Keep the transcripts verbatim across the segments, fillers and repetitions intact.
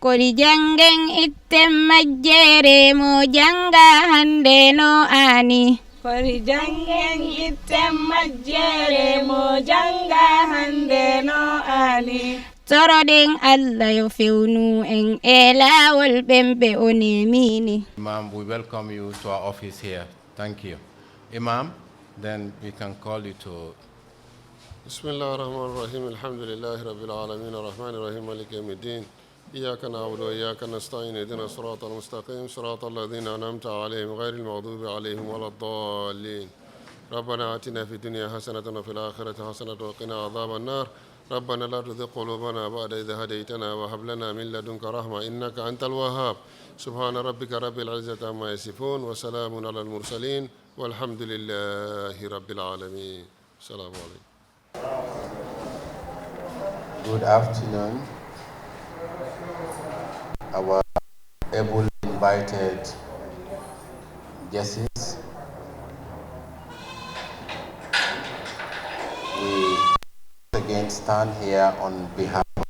Kori janngen itten majjeere mo jannga hannde no aani. Kori janngen itten majjeere mo jannga hannde no aani. Toroɗen Alla yo fewnu en e laawol ɓen ɓe o neemiini. Imam, we welcome you to our office here. Thank you. Imam, then we can call you to. بسم الله الرحمن الرحيم. الحمد لله رب العالمين. الرحمن الرحيم. مالك يوم الدين. إياك نعبد وإياك نستعين. اهدنا الصراط المستقيم. صراط الذين أنعمت عليهم غير المغضوب عليهم ولا الضالين. ربنا آتنا في الدنيا حسنة وفي الآخرة حسنة وقنا عذاب النار. ربنا لا تزغ قلوبنا بعد إذ هديتنا وهب لنا من لدنك رحمة إنك أنت الوهاب. سبحان ربك رب العزة عما يصفون وسلام على المرسلين والحمد لله رب العالمين. السلام عليكم. Good afternoon, our able invited guests. We once again stand here on behalf of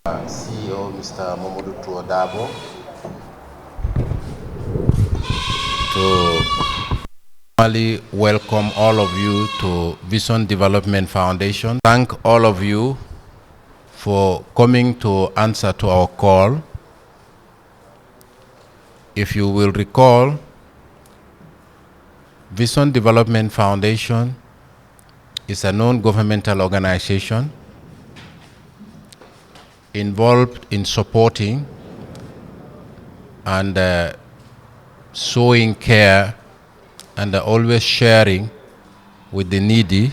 our C E O, Mister Mamadou Tour Dabo, to formally welcome all of you to Vision Development Foundation. Thank all of you for coming to answer to our call. If you will recall, Vision Development Foundation is a non-governmental organization involved in supporting and, uh, showing care and, uh, always sharing with the needy,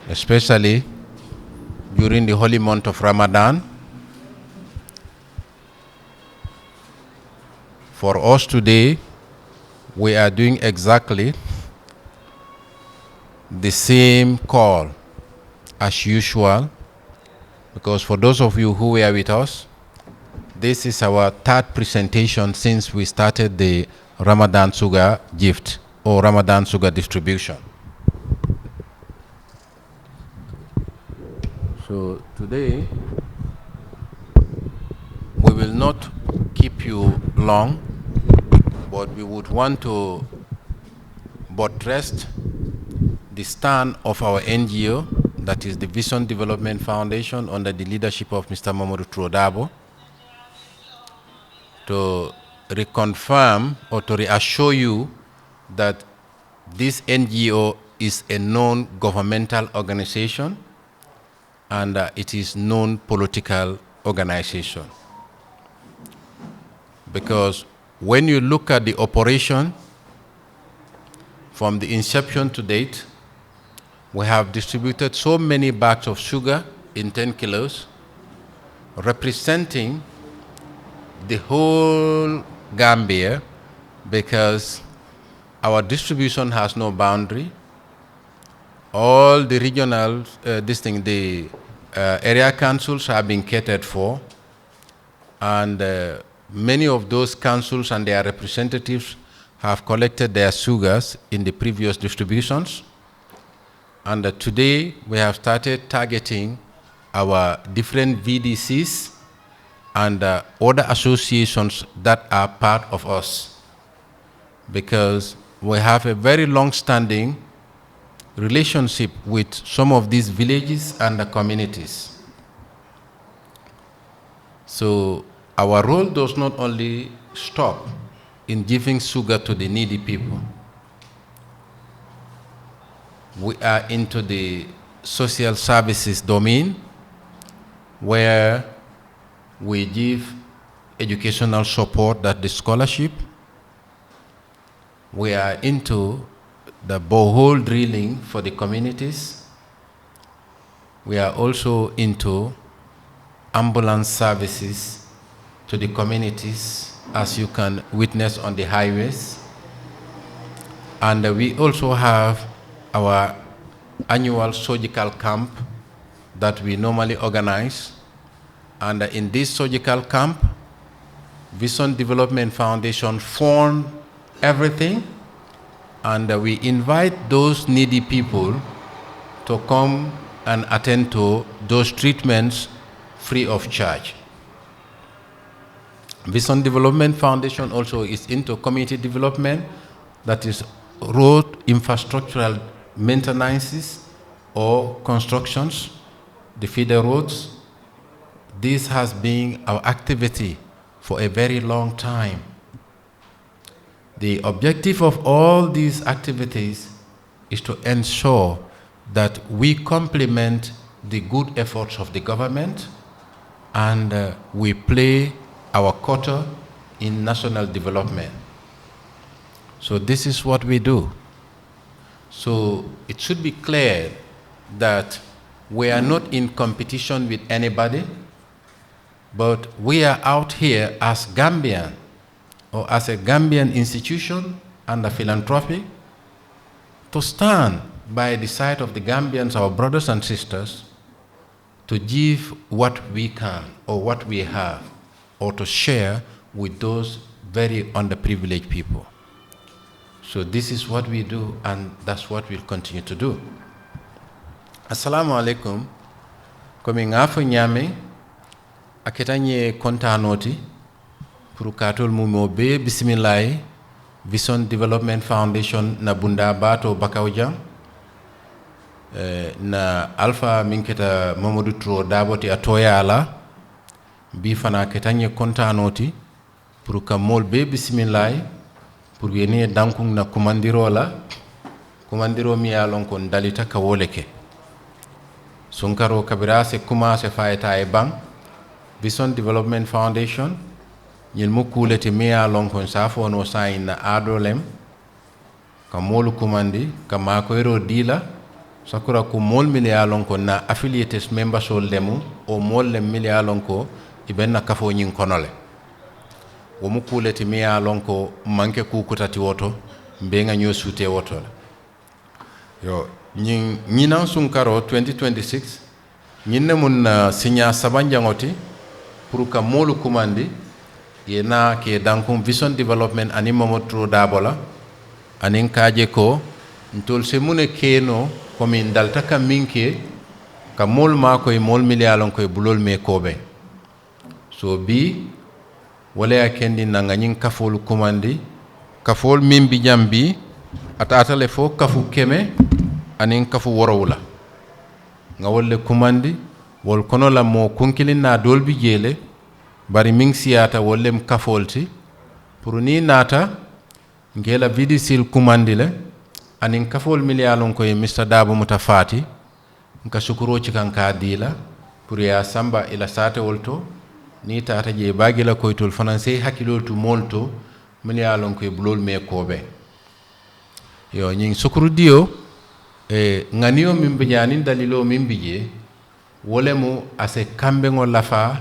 especially during the holy month of Ramadan. For us today, we are doing exactly the same call as usual, because for those of you who were with us, this is our third presentation since we started the Ramadan sugar gift or Ramadan sugar distribution. So today, we will not keep you long, but we would want to buttress the stand of our N G O, that is the Vision Development Foundation, under the leadership of Mister Mamadou Tour Dabo, to reconfirm or to reassure you that this N G O is a non-governmental organization and, uh, it is non-political organization. Because when you look at the operation from the inception to date, we have distributed so many bags of sugar in ten kilos, representing the whole Gambia, because our distribution has no boundary. All the regional, uh, this thing, the, uh, area councils have been catered for, and, uh, many of those councils and their representatives have collected their sugars in the previous distributions. And, uh, today we have started targeting our different V D Cs and, uh, other associations that are part of us, because we have a very long-standing relationship with some of these villages and the communities. So our role does not only stop in giving sugar to the needy people. We are into the social services domain, where we give educational support, that the scholarship, we are into the borehole drilling for the communities. We are also into ambulance services to the communities, as you can witness on the highways. And, uh, we also have our annual surgical camp that we normally organize. And in this surgical camp, Vision Development Foundation fund everything, and we invite those needy people to come and attend to those treatments free of charge. Vision Development Foundation also is into community development, that is, road infrastructural maintenances or constructions, the feeder roads. This has been our activity for a very long time. The objective of all these activities is to ensure that we complement the good efforts of the government and, uh, we play our quota in national development. So this is what we do. So it should be clear that we are not in competition with anybody, but we are out here as Gambian or as a Gambian institution and a philanthropy to stand by the side of the Gambians, our brothers and sisters, to give what we can or what we have or to share with those very underprivileged people. So this is what we do, and that's what we'll continue to do. Assalamu alaikum. Komi ŋa fo ñaame, a keta ñe kontaanoo ti puru kaatoolu mu moo bee bisimilaayi Vision Development Foundation na bundaa baatoo bakaw jaŋ. Eh, na alfa meŋ keta Mamadu Turoo Daabo ti a tooyaa la. Bii fanaa keta ñe kontaanoo ti puru ka moolu bee bisimilaayi puru ye niŋ ye dankuŋ na kumandiroo la, kumandiroo miŋ ye a loŋ ko n dalita ka wo le ke. Sunkaroo kabiriŋ a se kumaa se fo a ye taa a ye baŋ, Vision Development Foundation, ñiŋ mu kuu le ti miŋ ye a loŋ ko n se a fo noo saayiŋ na aadoo lem, ka moolu kumandi ka maakoyiroo dii la. Sakura ku moolu minnu ye a loŋ ko n na affiliates membersoolu le mu wo moolu le minnu ye a loŋ ko i be n na kafoo ñiŋ kono le. Wo mu kuu le ti miŋ ye a loŋ ko n maŋ ke kuu kuta ti wo to, n be ŋa ñoo suutee wo to le. Yo, ñiŋ ñinaŋ sunkaroo twenty twenty-six, ñiŋ ne mu n na siñaa sabanjaŋo ti puru ka moolu kumandi ye naa ka i dankuŋ Vision Development aniŋ Mamadu Turoo Daabo la, aniŋ ka a je ko ntolu si muŋ ne ke noo komi n dalita ka meŋ ke, ka moolu maakoyi moolu minnu ye a loŋ ko i buloolu mee koobeŋ. So bii wo le ye a kendiŋ na ŋa ñiŋ kafoolu kumandi. Kafoolu meŋ bi jaŋ bii a taata le fo kafu keme aniŋ kafu woorowula. Ŋa wolu le kumandi. Wolu kono la moo kunkiliŋ naa doolu bi jee le, bari meŋ siyaata wolu le mu kafoolu ti. Puru niŋ i naata n ka i la vidisiilu kumandi le, aniŋ kafoolu minnu ye a loŋ ko i ye misita daabo muta faa ti, n ka sukuroo cikaŋ ka a dii i la puru i ye a samba i la saatewolu to. Niŋ i taata jee i be a je la ko itolu fanaŋ si i hakiloolu tu moolu to mennu ye a loŋ ko i buloolu mee koobeŋ. Iyoo, ñiŋ sukurudiyoo, ŋaniyo meŋ bi jee aniŋ daliiloo meŋ bi jee, wo le mu a si kambeŋo lafaa,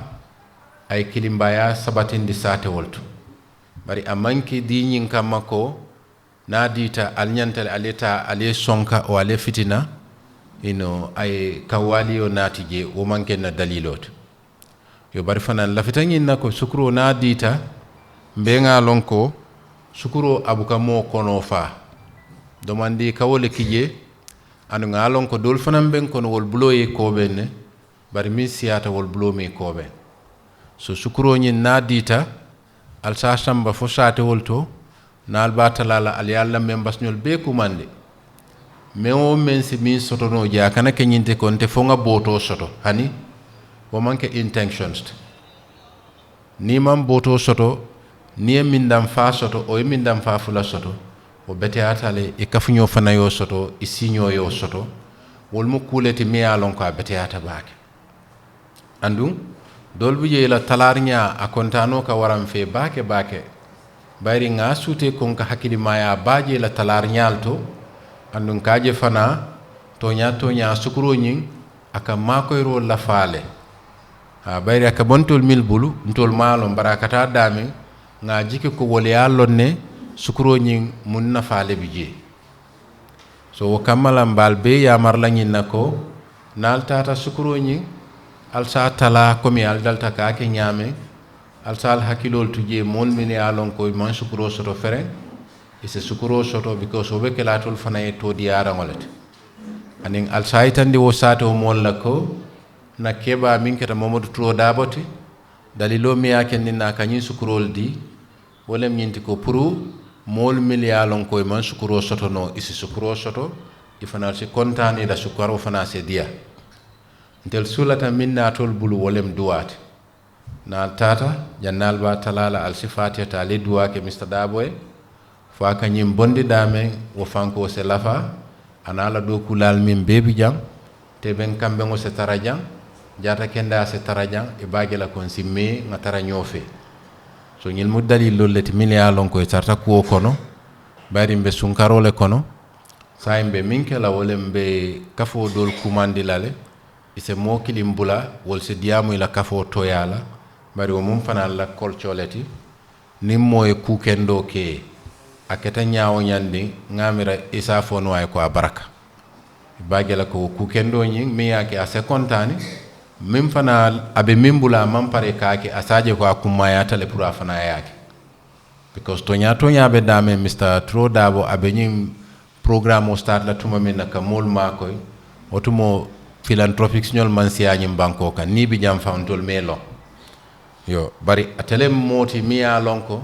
a ye kilimbaayaa sabatindi saatewolu to. Bari a maŋ ke dii ñiŋ kamma ko niŋ a diita ali ñanta le ali ye taa ali ye sonka wo ali ye fitina, ino a ye kawwaaliyoo naati jee wo maŋ ke n na daliiloo ti. Yo bari fanaa n lafita ñiŋ na ko sukuroo niŋ a diita, mbe ŋa a loŋ ko sukuroo a buka moo konoo faa. Domandii ka wo le ki jee. Aduŋ ŋa a loŋ ko doolu fanaa mbe n kono wolu buloo ye koobeŋ ne, bari meŋ siyaata wolu buloo mee koobeŋ. So sukuroo ñiŋ niŋ a diita, ali si a samba fo saatewolu to. Niŋ ali be a talaa la ali ye ali la membasiñolu bee kumandi. Meŋ-wo-meŋ si meŋ soto noo jee a kana ke ñiŋ ti ko nte fo ŋa bootoo soto hani. Wo maŋ ke intentions ti. Niŋ i maŋ bootoo soto, niŋ i ye mindaŋ faa soto wo ye mindaŋ faa fula soto, wo beteyaata le. I kafuñoo fanaa ye wo soto, i siiñoo ye wo soto. Wolu mu kuu le ti meŋ ye a loŋ ko a beteyaata baake. Aduŋ doolu bi jee i la talaariñaa a kontaanoo ka wara n fee baake baake. Bayiri ŋa a suutee ko n ka hakilimaayaa baa je i la talaariñaalu to. Aduŋ ka a je fanaa tooñaa tooñaa sukuroo ñiŋ a ka maakoyiroo lafaa le. Haa bayiri a ka bo ntoolu mennu bulu ntoolu maŋ a loŋ bari a ka taa daameŋ. Ŋa a jiki ko wolu ye a loŋ ne sukuroo ñiŋ muŋ nafaa le bi jee. So wo kamma la mbe ali bee yaamari la ñiŋ na ko niŋ ali taata sukuroo ñiŋ, ali si a talaa komi ali dalita ka a ke ñaameŋ. Ali si ali hakiloolu tu jee moolu mennu ye a loŋ ko i maŋ sukuroo soto fereŋ, i si sukuroo soto because wo be ke la alitolu fanaa ye toodiyaaraŋo le ti. Aniŋ ali si a yitandi wo saatewo moolu la ko n na kebaa meŋ keta mamadu turoo daabo ti. Daliloo miŋ ye a ke niŋ naa ka ñiŋ sukuroolu dii, wo le mu ñiŋ ti ko puru moolu mennu ye a loŋ ko i maŋ sukuroo soto noo i si sukuroo soto, i fanaa si kontaani i la sukaroo fanaa si diyaa. Ntelu suulata meŋ naatoolu bulu wo le mu duwaa ti. Niŋ ali taata jaŋ niŋ ali be a talaa la ali si faatiya taa ali ye duwaa ke misita daaboo ye, fo a ka ñiŋ bondi daameŋ wo fankoo si lafaa, a niŋ a la dookuulaalu meŋ bee bi jaŋ, tebeŋ kambeŋo si tara jaŋ, jaata kendeyaa si tara jaŋ. I be a je la ko n si mee ŋa tara ñoo fee. So ñiŋ mu daliiloolu le ti mennu ye a loŋ ko i tarata kuwo kono, bayiri mbe sunkaroo le kono. Saayiŋ mbe meŋ ke la wo le mbe kafoo doolu kumandi la le. I si moo kiliŋ bula wolu si diyaamu i la kafoo tooyaa la. Bari wo mu n fanaa la kolcoo le ti. Niŋ moo ye kuu kendoo ke a keta ñaa wo ñaŋ diŋ ŋa a mira i si a fo noo a ye ko a baraka. I be a je la ko wo kuu kendoo ñiŋ meŋ ye a ke a si kontaani meŋ fanaa a be meŋ bula a maŋ pare ka a ke a si a je ko a kummaayaata le puru a fanaa ye a ke. Because tooñaa tooñaa be daameŋ misita turoo daabo a be ñiŋ porogiraamoo sitaati la tuma meŋ na ka moolu maakoyi, wo tumoo filantoropikisiñolu maŋ siyaa ñiŋ bankoo kaŋ niŋ i bi jaŋ faŋ ntolu mee loŋ. Yo bari ate le moo ti miŋ ye a loŋ ko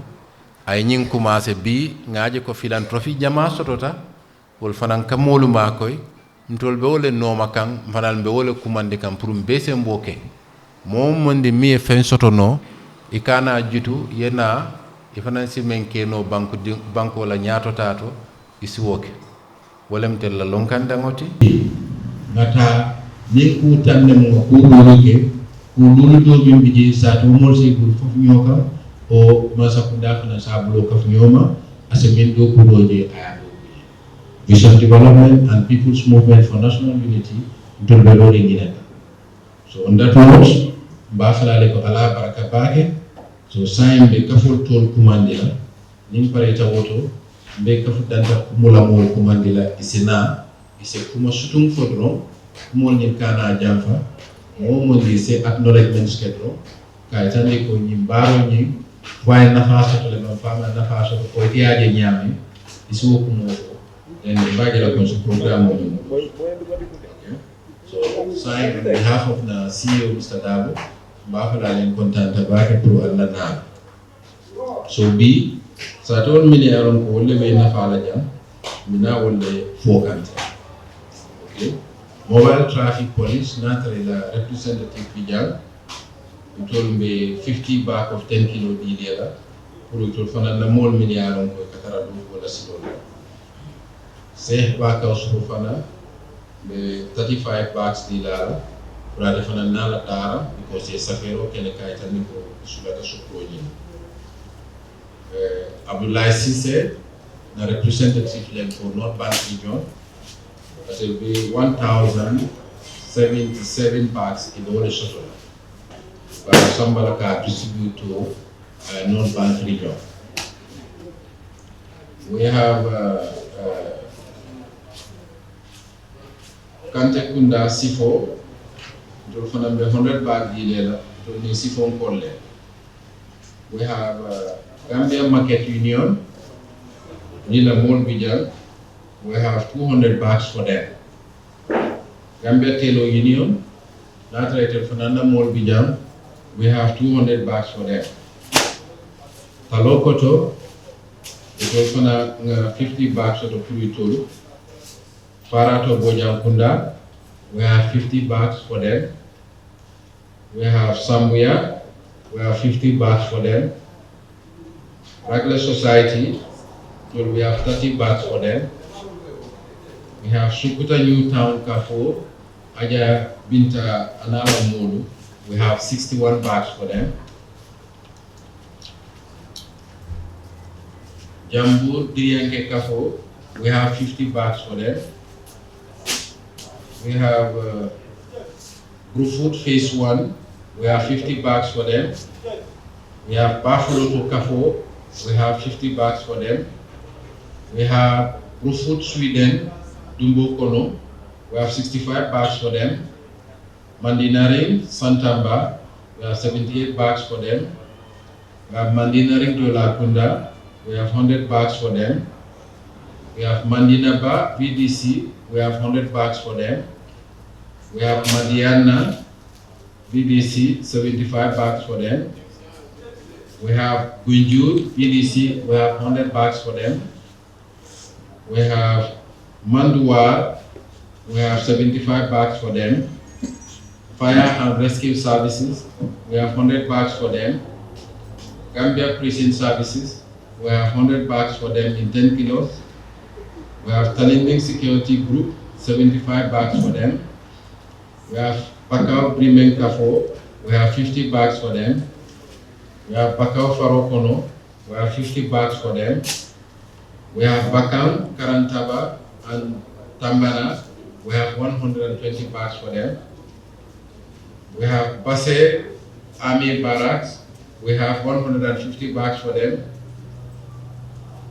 a ye ñiŋ kumaase bii ŋa a je ko filantoropi jamaa sotota. Wolu fanaa ka moolu maakoyi. Ntolu be wo le nooma kaŋ mpanaalu be wo le kumandi kaŋ puru mbe semboo ke moo wo moo ndi miŋ ye feŋ soto noo i ka a naa jutu i ye naa i fanaa si meŋ ke noo bankoo la ñaato taato. I si wo ke wo le mu telu la lonkandaŋo ti. Ŋa taa niŋ kuu taŋ ne mu ŋa kuu doolu ke kuu luulu doo meŋ bi jee saatoo moolu si i bulu kafu ñoo kaŋ. Wo mansakundaa fanaa si a buloo kafu ñoo ma a si meŋ doo kuu doo jee a ye a doo kuu jee. Vision Development and People's Movement for National Unity, ntolu be looriŋ ñiŋ ne la. So on that note, mbe a fo la le ko ala baraka baake. So saayiŋ mbe kafoolu toolu kumandi la niŋ pareeta wo to mbe kafu danta kumu la moolu kumandi la i si naa i si kuma sutuŋ fo doroŋ. Kumoolu ñiŋ ka naa jamfa moo moo ñiŋ i si acknowledgements ke doroŋ ka a yitandi ko ñiŋ baaroo ñiŋ fo a ye nafaa soto le maŋ fo a maŋ nafaa soto ko ite ye a je ñaameŋ. I si wo kumoo fo. Then mbe a je la ko n si porogiraamoo ñiŋ. So saayiŋ on behalf of the C E O Mister Dabo, mbe a fo la le n kontanta baake puru alla naa. So bii saatoolu mennu ye a loŋ ko wolu le be i nafaa la jaŋ mbe naa wolu le fookanta. Mobile traffic police niŋ a tara i la representative bi jaŋ. Itolu mbe fifty bag of ten kilo diilee la puru itolu fanaa la moolu mennu ye a loŋ ko i ka tara doo fo la siloo la. Seehi baa kaw suru fanaa mbe thirty five bags dii la a la puru ate fanaa naa la daara. Because ye safeeroo ke le ka a yitandi ko i sulata sukkuroo ñiŋ. Abdullahi sise na representative le ko north bank region. Ate be one thousand seventy seven bags i be wo le soto la. Bari samba la ka distribute to north bank region. We have kante kunda sifo. Ntolu fanaŋ be hundred bag diilee la ntolu niŋ sifonkoolu le. We have gambia market union. Niŋ la moolu bi jaŋ. We have two hundred bags for them. Gambia telo union. Niŋ a tara itelu fanaŋ na moolu bi jaŋ. We have two hundred bags for them. Taloo koto itolu fanaŋ ŋa fifty bags soto puru itolu. Faaraato bojaŋ kunda. We have fifty bags for them. We have sambuya. We have fifty bags for them. Regular society. We have thirty bags for them. We have sukuta new town kafo. Aja binta anala mulu. We have sixty one bags for them. Jambu diriyanke kafo. We have fifty bags for them. We have group food phase one. We have fifty bags for them. We have buffalo to kafo. We have fifty bags for them. We have group food sweden. Dumbo kono. We have sixty five bags for them. Mandinaring santamba. We have seventy eight bags for them. We have mandinaring to lakunda. We have hundred bags for them. We have mandinaba vdc. We have hundred bags for them. We have madiana. B D C, seventy-five bags for them. We have Gunjur B D C, we have hundred bags for them. We have Manduwar, we have seventy-five bags for them. Fire and Rescue Services, we have hundred bags for them. Gambia Prison Services, we have hundred bags for them in ten kilos. We have Talimbing Security Group, seventy-five bags for them. We have Bakau Brimen Kafo, we have fifty bags for them. We have Bakau Farokono, we have fifty bags for them. We have Bakang, Karantaba, and Tambana, we have one hundred and twenty bags for them. We have Base Army Barracks, we have one hundred and fifty bags for them.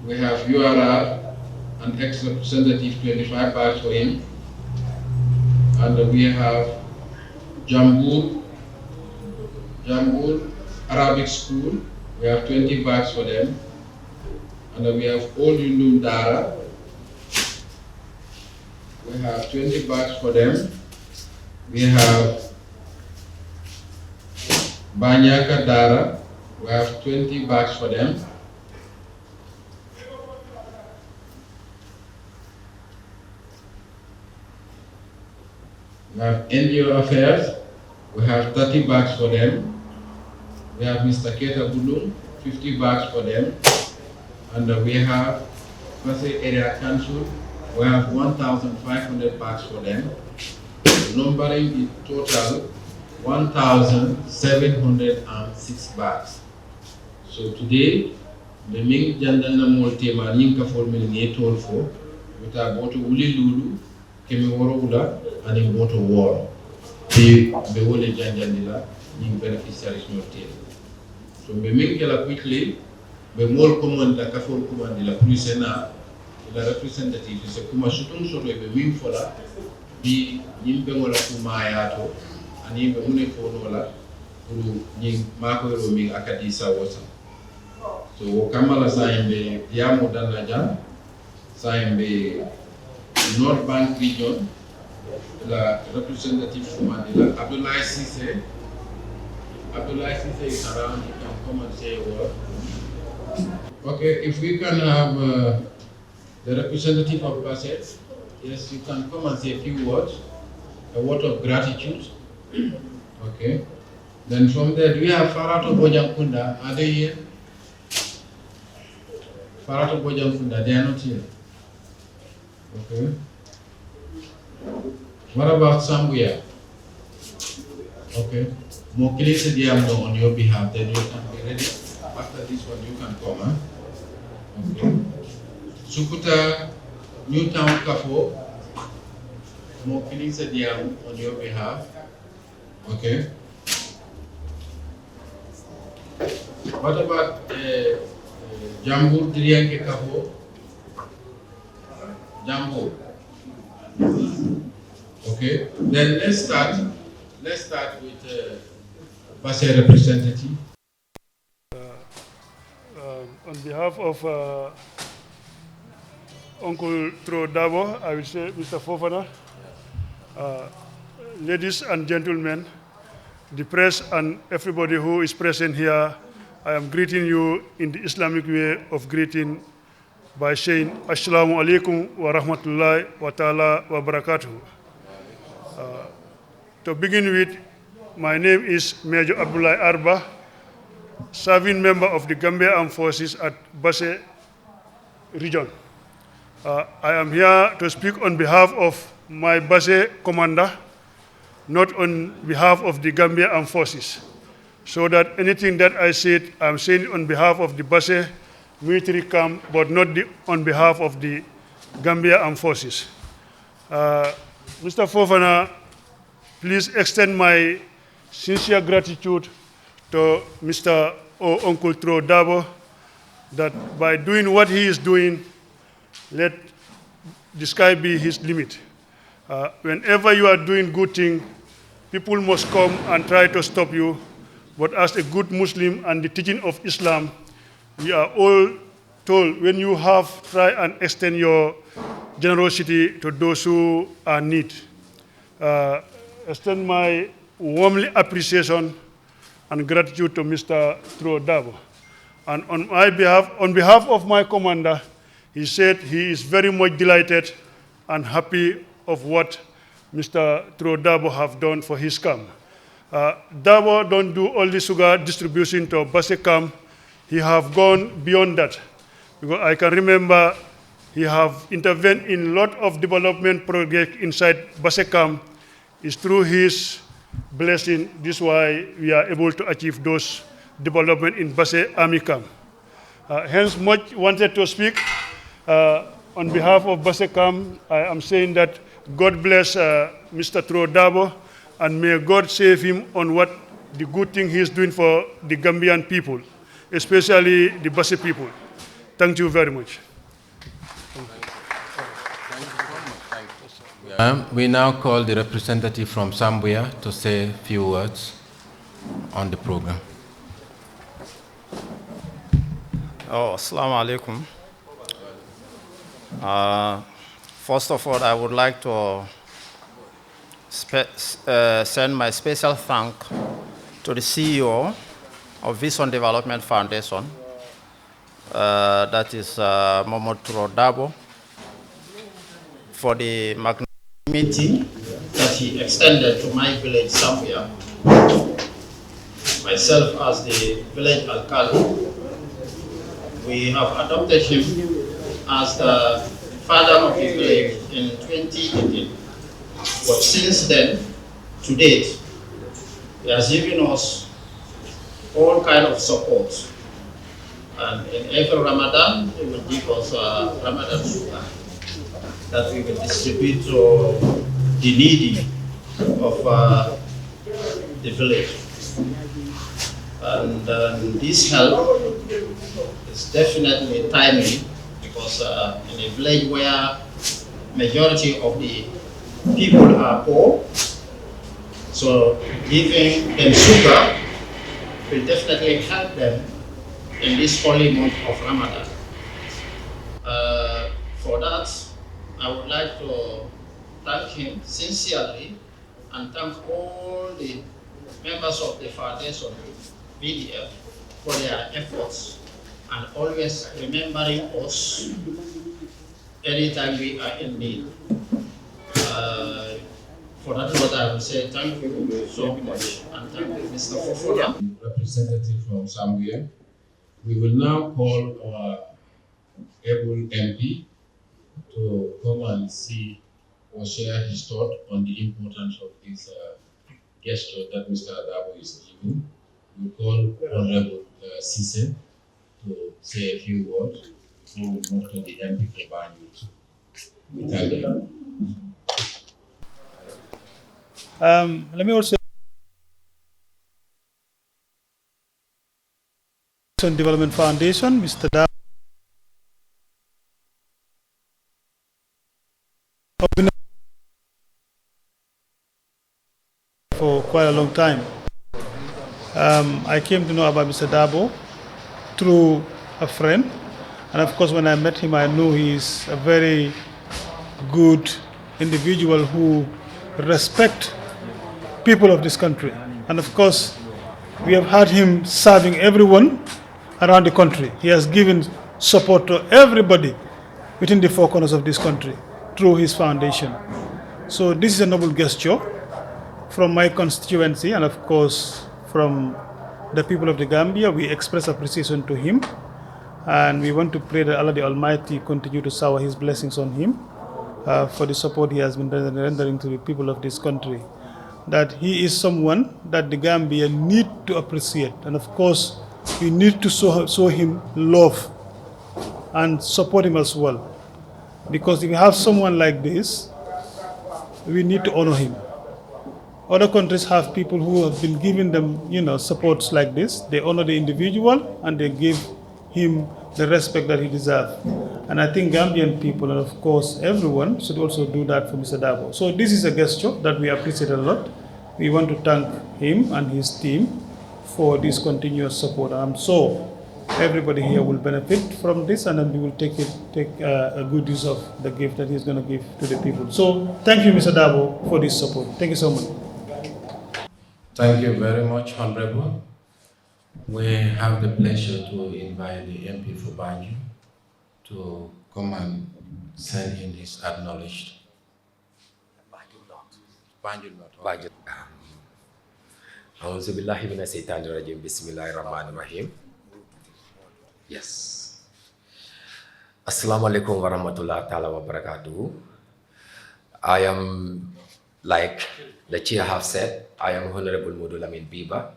We have U R R, an ex-representative, twenty-five bags for him. And we have Jambur, Jambur Arabic School, we have twenty bags for them. And we have Old Yundum Dara, we have twenty bags for them. We have Banyaka Dara, we have twenty bags for them. We have N G O Affairs, we have thirty bags for them. We have Mister Keta Bulum, fifty bags for them. And uh, we have Base Area Council, we have one thousand five hundred bags for them. Numbering the total, one thousand seven hundred and six bags. So today, mbe meŋ jandal na moolu teema ñiŋ kafoolu mennu ŋa ì toolu fo, wota booto wuli luulu, keme woorowula aniŋ booto wooro. Ti mbe wo le janjandi la ñiŋ beneficiaries ñoo teema. So mbe meŋ ke la quickly, mbe moolu komandi la kafoolu komandi la pour ì se naa ì la representative ì se kuma sutuŋ soto ì be meŋ fo la bii ñiŋ beŋo la kumaayaato aniŋ ì be muŋ ne fo noo la pour ñiŋ maakoyiroo meŋ a ka dii saŋ wo saŋ. So wo kamma la saayiŋ mbe diyaamoo daŋ na jaŋ. Saayiŋ mbe North Bank Region la representative kumandi la Abdoulaye Cissé. Abdoulaye Cissé is around, you can come and say a word. Okay, if we can have uh, the representative of Basse, yes, you can come and say a few words, a word of gratitude. Okay. Then from there, do we have Farato Bojankunda? Are they here? Farato Bojankunda, they are not here. Okay. What about Sambuya? Okay. Moo kiliŋ si diyaamu on your behalf, then you can be ready. After this one, you can come, huh? Okay. Sukuta Newtown Kafo, moo kiliŋ si diyaamu on your behalf. Okay. What about uh, uh, Jambur Diriyanke Kafo? Jambur. Okay. Then let's start. Let's start with uh, Basse representative. Uh, um, on behalf of uh, Uncle Tro Dabo, I will say, Mister Fofana, uh, ladies and gentlemen, the press and everybody who is present here, I am greeting you in the Islamic way of greeting by saying, Assalamu alaikum wa rahmatullahi wa ta'ala wa barakatuh. Uh, to begin with, my name is Major Abdullah Arba, serving member of the Gambia Armed Forces at Basse region. Uh, I am here to speak on behalf of my Basse commander, not on behalf of the Gambia Armed Forces. So that anything that I said, I'm saying on behalf of the Basse military camp, but not the, on behalf of the Gambia Armed Forces. Uh, Mister Fofana, please extend my sincere gratitude to Mister or Uncle Tro Dabo that by doing what he is doing, let the sky be his limit. Uh, whenever you are doing good thing, people must come and try to stop you. But as a good Muslim and the teaching of Islam, we are all told when you have, try and extend your generosity to those who are in need. Uh, extend my warmly appreciation and gratitude to Mister Tro Dabo. And on my behalf, on behalf of my commander, he said he is very much delighted and happy of what Mister Tro Dabo have done for his camp. Uh, Dabo don't do only sugar distribution to Base camp. He have gone beyond that. Because I can remember he have intervened in lot of development projects inside Base camp. It's through his blessing, this is why we are able to achieve those development in Base Army camp. Uh, hence, much wanted to speak, uh, on behalf of Base camp. I am saying that God bless, uh, Mister Tro Dabo, and may God save him on what the good thing he is doing for the Gambian people, especially the Base people. Thank you very much. Um, we now call the representative from Sambuya to say a few words on the program. Oh, assalamu alaikum. Uh, first of all, I would like to spe- uh, send my special thank to the C E O of Vision Development Foundation, uh, that is, uh, Momotro Dabo, for the magnanimity that he extended to my village, Sambuya. Myself, as the village alcalde, we have adopted him as the father of the village in twenty eighteen. But since then, to date, he has given us all kind of support. And in every Ramadan, he will give us, uh, Ramadan sugar that we will distribute to the needy of, uh, the village. And, uh, this help is definitely timely because, uh, in a village where majority of the people are poor, so giving them sugar will definitely help them in this holy month of Ramadan. Uh, for that, I would like to thank him sincerely and thank all the members of the foundation, V D F, for their efforts and always remembering us anytime we are in need. Uh, for that matter, I will say thank you so much and thank you, Mister Fofana. Representative from Zambia. We will now call our able M P to come and see or share his thought on the importance of this, uh, gesture that Mister Adabo is giving. We call Honorable, uh, Sise to say a few words before we move to the M P for Banjul. We thank you. Um, let me also Development Foundation, Mister Da, for quite a long time. Um, I came to know about Mister Dabo through a friend, and of course, when I met him, I knew he is a very good individual who respect people of this country. And of course, we have had him serving everyone around the country. He has given support to everybody within the four corners of this country through his foundation. So this is a noble gesture from my constituency and, of course, from the people of the Gambia. We express appreciation to him, and we want to pray that Allah the Almighty continue to shower his blessings on him, uh, for the support he has been render-, rendering to the people of this country. That he is someone that the Gambia need to appreciate, and of course, we need to show, show him love and support him as well, because if we have someone like this, we need to honor him. Other countries have people who have been giving them, you know, supports like this. They honor the individual and they give him the respect that he deserves. And I think Gambian people, and of course everyone, should also do that for Mister Dabo. So this is a gesture that we appreciate a lot. We want to thank him and his team for this continuous support. And I'm sure everybody here will benefit from this, and then we will take it, take, uh, a good use of the gift that he's gonna give to the people. So thank you, Mister Dabo, for this support. Thank you so much. Thank you very much, Honorable. We have the pleasure to invite the M P for Banjul to come and send in his acknowledged. Banjul North. Banjul. أعوذ بالله من الشيطان الرجيم. بسم الله الرحمن الرحيم. Yes. Assalamu alaikum wa rahmatullahi ta'ala wa barakatuh. I am, like the chair have said, I am Honorable Mudu Lamin Biba,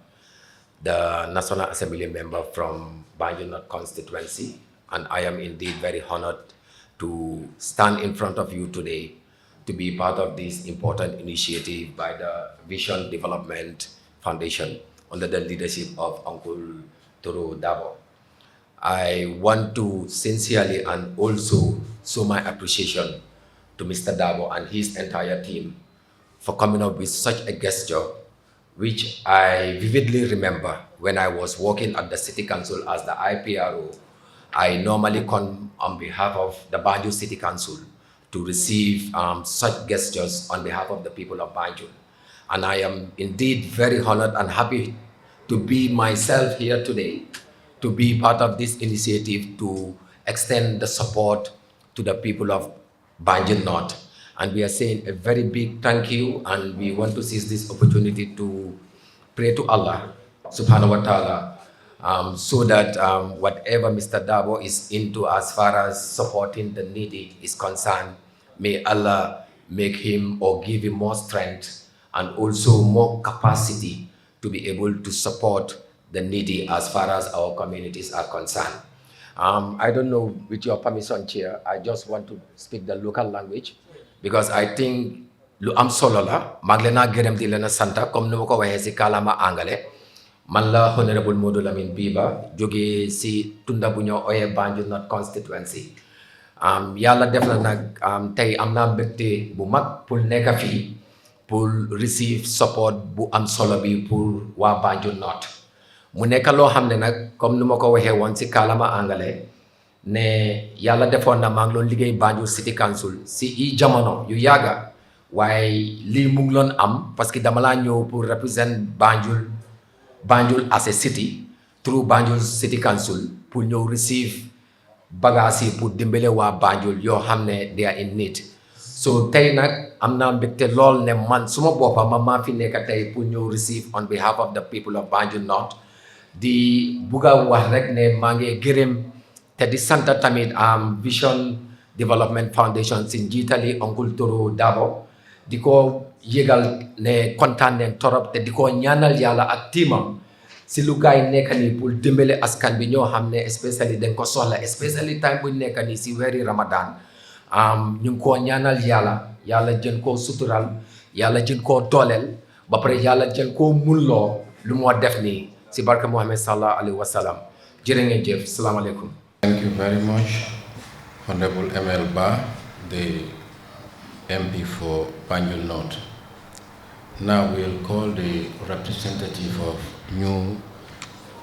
the National Assembly member from Banjul North constituency, and I am indeed very honored to stand in front of you today to be part of this important initiative by the Vision Development Foundation under the leadership of Uncle Toro Dabo. I want to sincerely and also show my appreciation to Mister Dabo and his entire team for coming up with such a gesture, which I vividly remember when I was working at the City Council as the I P R O. I normally come on behalf of the Banjul City Council to receive, um, such gestures on behalf of the people of Banjul. And I am indeed very honored and happy to be myself here today, to be part of this initiative to extend the support to the people of Banjul North. And we are saying a very big thank you, and we want to seize this opportunity to pray to Allah subhanahu wa ta'ala, um, so that, um, whatever Mister Dabo is into as far as supporting the needy is concerned, may Allah make him or give him more strength and also more capacity to be able to support the needy as far as our communities are concerned. Um, I don't know, with your permission, Chair, I just want to speak the local language because I think lu am solo la. Maa ngi leen a gërëm, di leen a sant, comme ni ma ko waxee si kàllaama angale. Man la Honorable Modou Lamine Biba, jógee si tunda bu ñoo ooyee Banjul North constituency. Um, Yàlla def na nag, um, tey am naa mbégte bu mag pour nekk fii, pour receive support bu am solo bi pour waa Banjul North. Mu nekk loo xam ne nag, comme ni ma ko waxee woon si kàllaama angale, ne Yàlla defoon na maa ngi doon liggéey Banjul City Council si i jamono yu yàgga, waaye lii mu ngi doon am parce que dama laa ñëw pour represent Banjul, Banjul as a city, through Banjul City Council, pour ñëw receive bagaas yi pour dimbale waa Banjul yoo xam ne they are in need. So tey nag am naa mbégte lool ne man suma boppa ma maa fi nekk tey pour ñëw receive on behalf of the people of Banjul North. Di bugg a wax rek ne maa ngi gërëm te di sant tamit am Vision Development Foundation si njiitali Uncle Toro Dabo, di ko yëgal ne kontaan nañ torop te di ko ñaanal Yàlla ak tiimam si lu gaay nekk nii pour dimbale askan bi ñoo xam ne especially dañ ko soxla, especially time buñ nekk nii si weeri Ramadan. Am ñu ngi koo ñaanal Yàlla, Yàlla jën koo sutural, Yàlla jën koo dooleel, ba pare Yàlla jën koo munloo lu moo def nii si barke Muhammad sallallahu alayhi wa sallam. Jërë ngeen jëf. Salaamaaleykum. Thank you very much, Honorable M L Ba, the M P for Banjul North. Now we'll call the representative of New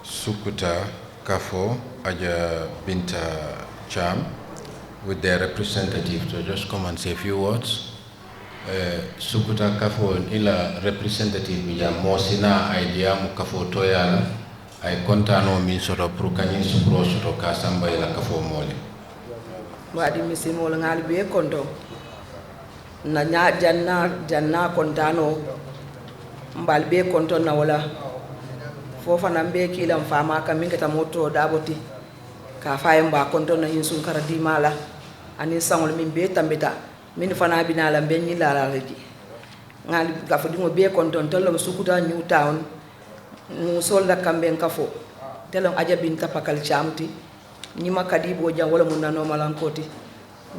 Sukuta Kafo, Aja Binta Cham, with their representative to just come and say a few words. Eh, Sukuta Kafo, i la representative bi jam, moo si naa idea mu kafoo tooyaa la, a ye kontaanoo meŋ soto, puru ka ñiŋ sukuroo soto, ka a samba i la kafoo moo le. Baadi misimoolu ŋa ali bee kontoŋ. N na ñaa, jaŋ naa, jaŋ naa kontaanoo, mbe ali bee kontoŋ na wo la. Fo fanaa mbe kii la m faamaa kaŋ meŋ keta moo too daabo ti, ka a fo a ye mbe a kontoŋ na ñiŋ sunkara diimaa la, aniŋ saŋolu meŋ bee tambita, mennu fanaa bi naa la, mbe ñiŋ laa la le je. Ŋa ali kafo diŋo bee kontoŋ, ntelu le mu Sukuta New Town musoolu la kambeŋ kafoo. Nte le mu Aja Binta Pakali Caamu ti. Ñiŋ ma Kadii boo jaŋ, wo le mu n na noomalankoo ti.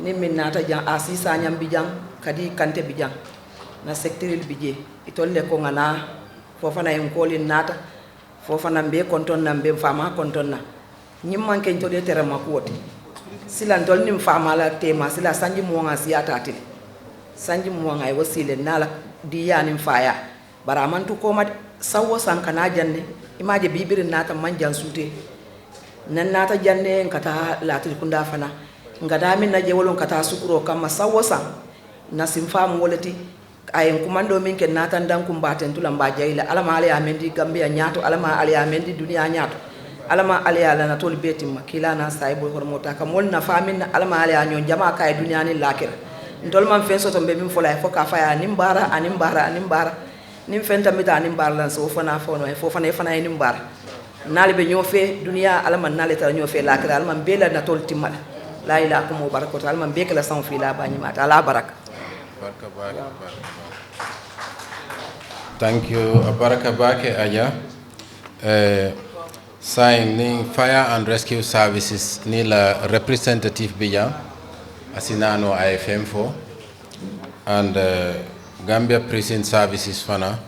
Niŋ meŋ naata jaŋ, Asi Saañaŋ bi jaŋ, Kadii Kante bi jaŋ, n na sekitiriilu bi jee. Itolu le ko ŋa naa, fo fanaa ye n kooli n naata, fo fanaa mbe kontoŋ na, mbe n faamaa kontoŋ na. Ñiŋ maŋ ke ntolu ye terema kuwo ti. Sila ntolu niŋ faamaa la teema, sila sanji muwaŋ a siyaata a ti le. Sanji muwaŋ a ye wo sii le, n naa la diiyaa niŋ faayaa. Bari a maŋ tu kooma de. Saŋ wo saŋ ka naa jaŋ ne, i maŋ a je bii biriŋ naata maŋ jaŋ suutee. Niŋ n naata jaŋ ne, n ka taa laatiri kundaa fanaa, n ka taa meŋ na jee wo loŋ ka taa sukuroo kamma. Saŋ wo saŋ n na simfaa mu wo le ti. A ye n kumandoo meŋ ke n naata n dankuŋ baatentu la m be a jayi la. Alla maŋ alla ye a meŋ dii gambiya ñaato, alla maŋ alla ye a meŋ dii duniyaa ñaato. Alla maŋ alla ye a la natoolu bee timma kiilaa naa saayiboo horomoo taa ka moolu nafaa meŋ na alla maŋ alla ye a ñoŋ jamaa ka a ye duniyaa niŋ laakira. Ntolu maŋ feŋ soto m be meŋ fo la a ye fo ka a fo a ye aniŋ baara aniŋ baara aniŋ baara. Niŋ feŋ tambita aniŋ baara la n si wo fanaa fo noo a ye fo fanaa i fanaa ye niŋ baara. N naali be ñoo fee duniyaa alla maŋ n naali tara ñoo fee laakira alla maŋ bee la natoolu timma la. Laa ilaa kumoo barakoto alla maŋ bee ke la saŋo fii laa baa ñimaata alla a baraka. Thank you a baraka baake aja. Sign niŋ fire and rescue services niŋ la representative bi jaŋ. A si naanoo a ye feŋ fo and gambia prison services fana.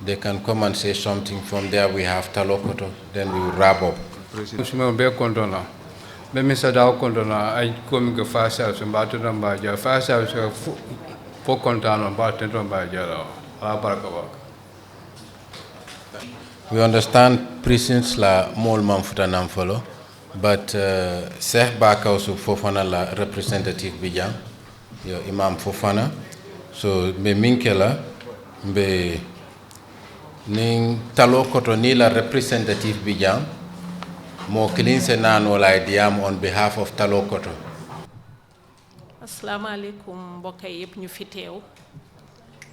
They can come and say something from there we have taloo koto then we will wrap up. Suma be kontona be misa dawo kontona ay komi ke fire service mba to mba ja fire service fo kontano mba tento mba ja la. Ala baraka baraka. We understand prisons la moolu maŋ futa naŋ foloo but seehi baakawusu fo fanaŋ la representative bi jaŋ. Yo imam fo fanaŋ so mbe meŋ ke la mbe niŋ taloo koto niŋ i la representative bi jaŋ. Moo kiliŋ se naa noo la a ye diyaamu on behalf of taloo koto. Asalaamu aleykum mbokka yi yépp ñu fi teew.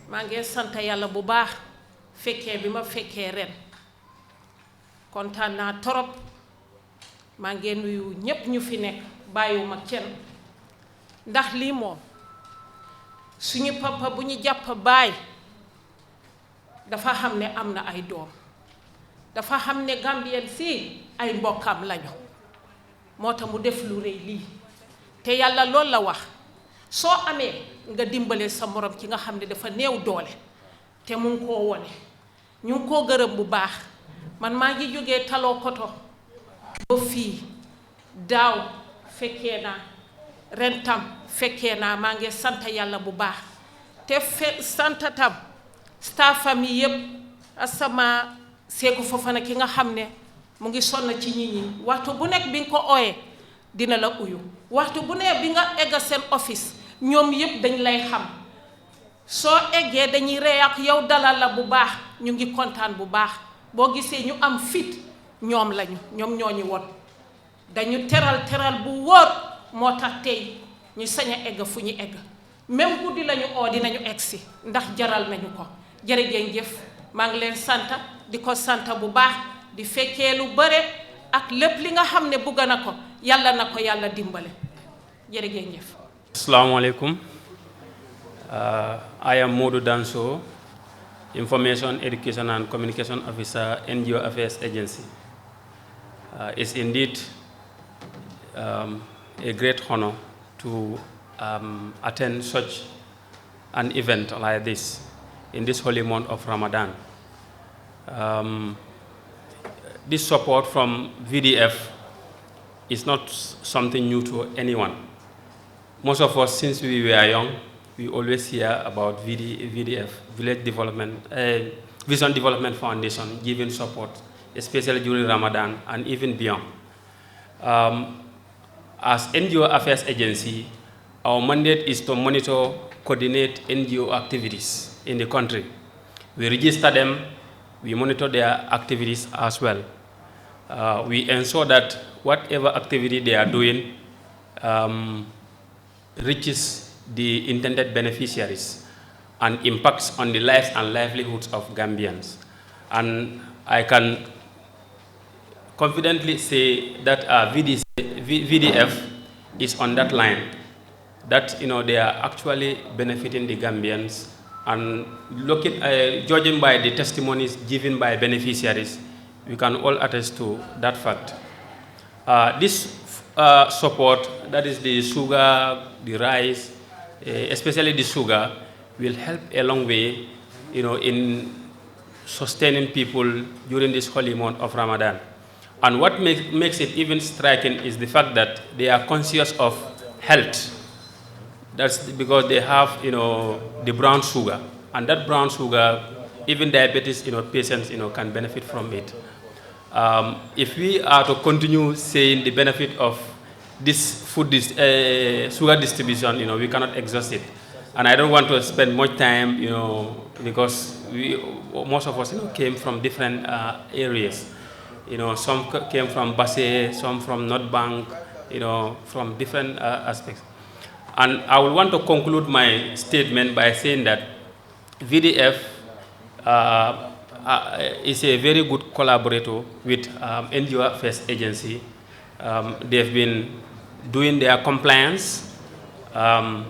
Maa ngi sant yàlla bu baax fekkee bi ma fekkee ren. Kontaan naa torop. Maa ngi nuyu ñépp ñu fi nekk bàyyiwuma kenn. Ndax lii moom suñu papa bu ñu jàpp baay dafa xam ne am na ay doom. Dafa xam ne gambien si ay mbokkam lañu. Moo tax mu def lu rëy lii. Te yàlla loolu la wax, soo amee nga dimbale sa morom ki nga xam ne dafa néew doole. Te mu ngi koo wone. Ñu ngi koo gërëm bu baax. Man maa ngi jógee taloo koto ba fii. Daaw fekkee naa, ren tam fekkee naa. Maa ngi sant yàlla bu baax. Te fe sant tam staff am yi yépp. Asama seeku fofana ki nga xam ne mu ngi sonn ci nit ñi waxtu bu nekk bi nga ko ooyee dina la uyu. Waxtu bu nekk bi nga egg seen office ñoom yépp dañ lay xam. Soo eggee dañuy ree ak yow dalal la bu baax. Ñu ngi kontaan bu baax. Boo gisee ñu am fit ñoom lañu. Ñoom ñoo ñu won. Dañu teral teral bu wóor. Moo tax tey ñu sañ a egg fu ñu egg. Même guddi lañu oo dinañu egsi. Ndax jaral nañu ko. Jërëjëf. Maa ngi leen sant di ko sant bu baax. Di fekkee lu bare ak lépp li nga xam ne bugg na ko. Yàlla na ko yàlla dimbale. Jërëjëf. Assalamu alaikum. Uh, I am Modu Danso, Information, Education and Communication Officer, N G O Affairs Agency. Uh, it's indeed um, a great honor to um, attend such an event like this in this holy month of Ramadan. Um, this support from V D F is not something new to anyone. Most of us, since we were young, we always hear about V D, V D F, Village Development, uh, Vision Development Foundation, giving support, especially during Ramadan and even beyond. Um, as N G O Affairs Agency, our mandate is to monitor, coordinate N G O activities in the country. We register them, we monitor their activities as well. Uh, we ensure that whatever activity they are doing, um, reaches the intended beneficiaries and impacts on the lives and livelihoods of Gambians. And I can confidently say that uh, V D C, V, V D F is on that line, that you know they are actually benefiting the Gambians, and looking, uh, judging by the testimonies given by beneficiaries, we can all attest to that fact. Uh, this uh, support, that is the sugar, the rice, uh, especially the sugar, will help a long way, you know, in sustaining people during this holy month of Ramadan. And what make, makes it even striking is the fact that they are conscious of health. That's because they have, you know, the brown sugar, and that brown sugar, even diabetes, you know, patients, you know, can benefit from it. Um, if we are to continue saying the benefit of this food dis- uh, sugar distribution, you know, we cannot exhaust it. And I don't want to spend much time, you know, because we, most of us, you know, came from different, uh, areas. You know, some c-, came from Basse, some from North Bank, you know, from different, uh, aspects. And I would want to conclude my statement by saying that V D F, uh, uh, is a very good collaborator with, um, N G O Affairs Agency. Um, they've been doing their compliance. Um,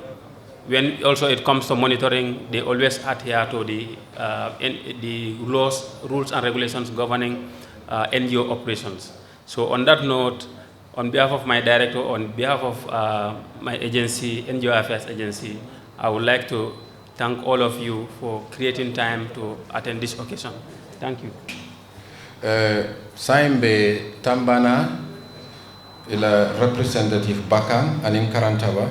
when also it comes to monitoring, they always adhere to the, uh, N-, the laws, rules and regulations governing, uh, N G O operations. So on that note, on behalf of my director, on behalf of, uh, my agency, N G O Affairs Agency, I would like to thank all of you for creating time to attend this occasion. Thank you. Eh, saayiŋ mbe Tambana, i la representative Bakaŋ aniŋ Karantaba,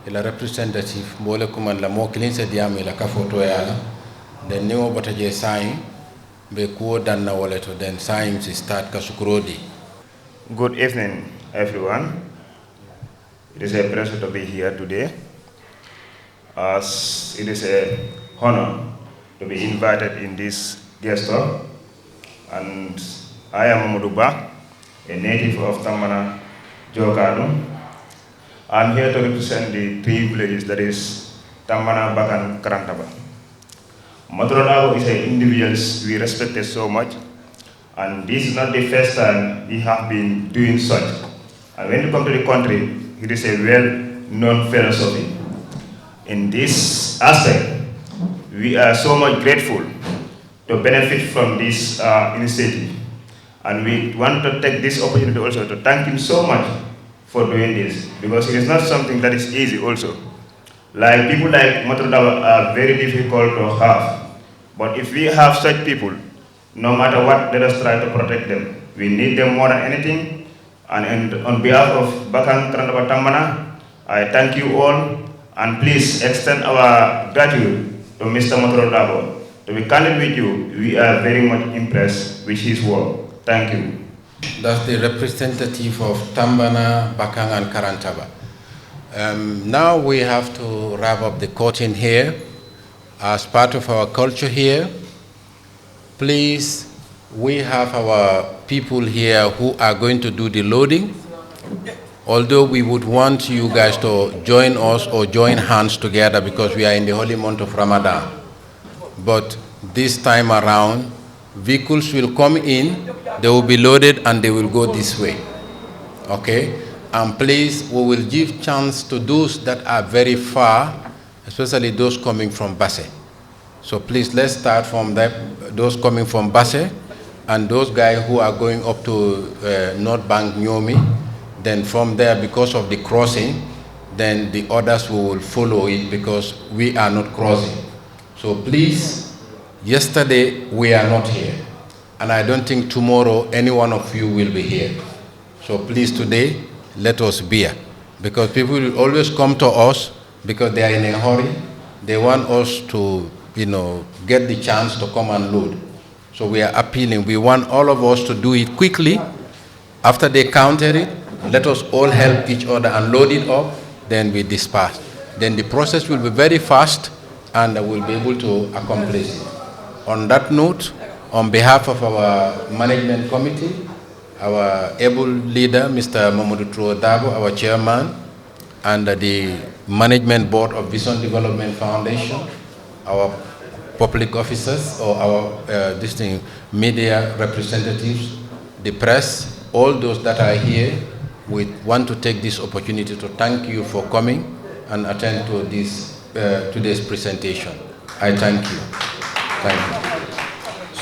i la representative moo le kumaŋ la, moo kiliŋ se diyaamu i la kafoo tooyaa la. Then niŋ wo bota jee saayiŋ, mbe kuwo daŋ na wo le to, then saayiŋ si start ka sukuroo dii. Good evening, everyone. It is a pleasure to be here today, as it is a honor to be invited in this guest of, and I am Mamadou Ba, a native of Tambana, Jokadu. I'm here to represent the three villages, that is Tambana, Bakan, Karantaba. Matoro Dabo is an individual we respected so much, and this is not the first time he have been doing such. And when you come to the country, he is a well-known philosophy. In this aspect, we are so much grateful to benefit from this, uh, initiative. And we want to take this opportunity also to thank him so much for doing this, because it is not something that is easy also. Like, people like Matoro Dabo are very difficult to have. But if we have such people, no matter what, let us try to protect them. We need them more than anything. And, and on behalf of Bakan Karantaba Tambana, I thank you all, and please extend our gratitude to Mister Matoro Dabo. To be candid with you, we are very much impressed with his work. Thank you. That's the representative of Tambana, Bakan, and Karantaba. Um, now we have to wrap up the courting here. As part of our culture here, please, we have our people here who are going to do the loading. Although we would want you guys to join us or join hands together because we are in the holy month of Ramadan. But this time around, vehicles will come in, they will be loaded, and they will go this way. Okay? And please, we will give chance to those that are very far, especially those coming from Basse. So please, let's start from that, those coming from Basse and those guys who are going up to, uh, North Bank, Nyomi. Then from there, because of the crossing, then the others will follow it because we are not crossing. So please, yesterday we are not here, and I don't think tomorrow any one of you will be here. So please, today, let us bear, because people will always come to us because they are in a hurry. They want us to, you know, get the chance to come and load. So we are appealing. We want all of us to do it quickly. After they counted it, let us all help each other and load it up, then we disperse. Then the process will be very fast and we'll be able to accomplish it. On that note, on behalf of our management committee, our able leader, Mister Mamadou Turo Dabo, our chairman, and the management board of Vision Development Foundation, our public officers or our, uh, distinct media representatives, the press, all those that are here, we want to take this opportunity to thank you for coming and attend to this, uh, today's presentation. I thank you. Thank you.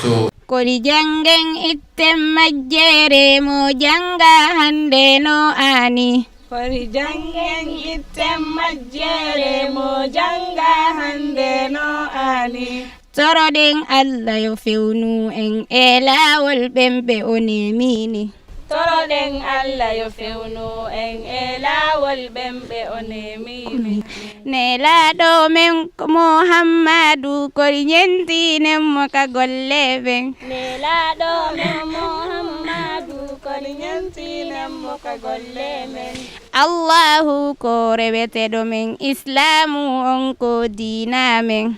So, Kori janngen itten majjeere mo jannga hannde no aani. Kori janngen itten majjeere mo jannga hannde no aani. Toroɗen Alla yo fewnu en e laawol ɓen ɓe o neemiini. Toroɗen Alla yo fewnu en e laawol ɓen ɓe o neemiini. Nelaaɗo men ko Muhammadu, kori ñentinen mo ka golle men. Nelaaɗo men Muhammadu, kori ñentinen mo ka golle men. Allaahu ko rewete domin islaamu on ko diinaa men.